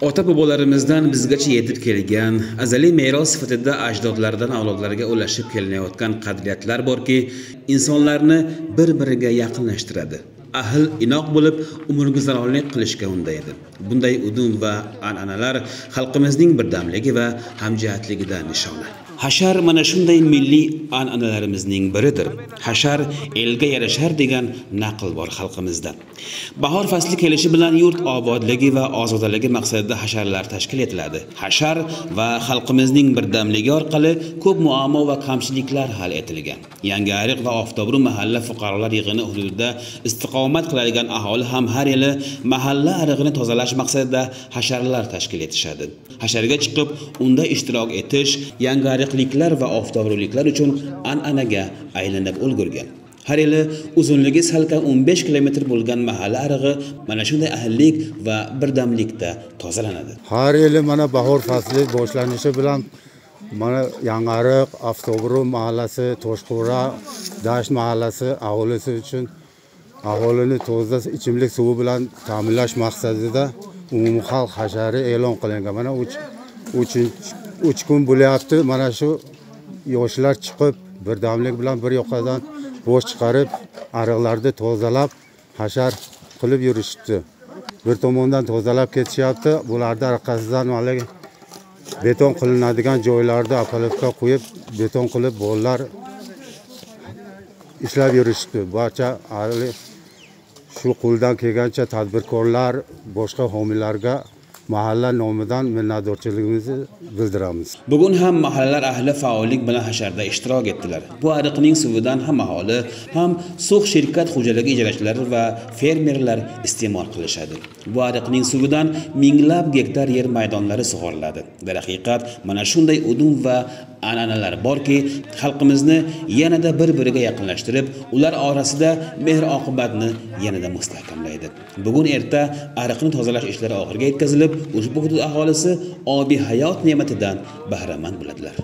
Ota bobolarimizdan bizgacha yetib kelgan, azaliy meros sifatida ajdodlardan avlodlarga ulashib kelinayotgan qadriyatlar borki, insonlarni bir-biriga yaqinlashtiradi. Ahil inoq bo'lib umrguzaronlik qilishga undaydi. Bunday udum va an'analar xalqimizning birdamligi va hamjihatligidan nishona. Hashar mana shunday milliy an'analarimizning biridir. Hashar elga yarashar degan naql bor xalqimizda. Bahor fasli kelishi bilan yurt obodligi va ozodaligi maqsadida hasharlar tashkil etiladi. Hashar va xalqimizning birdamligi orqali ko'p muammo va kamchiliklar hal etilgan. Yangiariq va Oftobru mahalla fuqarolar yig'ini hududida istiqomat qiladigan aholi ham har yili mahalla arig'ini tozalash maqsadida hasharlar tashkil etishadi. Hasharga chiqib, unda ishtirok etish Yangiariqliklar va oftobruliklar uchun an'anaga aylanib ulgurgan. Har yili uzunligi salkam 15 kilometr bo'lgan mahalla arig'i mana shunday ahillik va birdamlikda tozalanadi. Har yili mana bahor fasli boshlanishi bilan mana Yangiariq, Oftobru mahallasi, Toshqo'ra, Dasht mahallasi aholisi uchun aholini toza ichimlik suvi bilan ta'minlash maqsadida umumxalq hashari e'lon qilingan. Mana 3 kun bo'lyapti. Mana shu yoshlar chiqib birdamlik bilan bir yoqadan bosh chiqarib ariqlarni tozalab hashar qilib yurishdi. Bir tomondan tozalab ketishyapti, bularni orqasidan haligi beton qilinadigan joylarda apalovka qo'yib beton qilib bolalar ishlab yurishdi. Barcha ahli shu qo'ldan kelgancha tadbirkorlar, boshqa homiylarga mahalla nomidan minnatdorchiligimizni bildiramiz. Bugun ham mahallalar ahli faollik bilan hasharda ishtirok etdilar. Bu ariqning suvidan ham aholi, ham suv shirkat xo'jaligi ijarachilari va fermerlar iste'mol qilishadi. Bu ariqning suvidan minglab gektar yer maydonlari sug'oriladi. Darhaqiqat mana shunday udum va an'analar borki, xalqimizni yanada bir-biriga yaqinlashtirib, ular orasida mehr-oqibatni yanada mustahkamlaydi. Bugun erta ariqni tozalash ishlari oxiriga yetkazilib, ushbu hudud aholisi obi hayot ne'matidan bahramand bo'ladilar.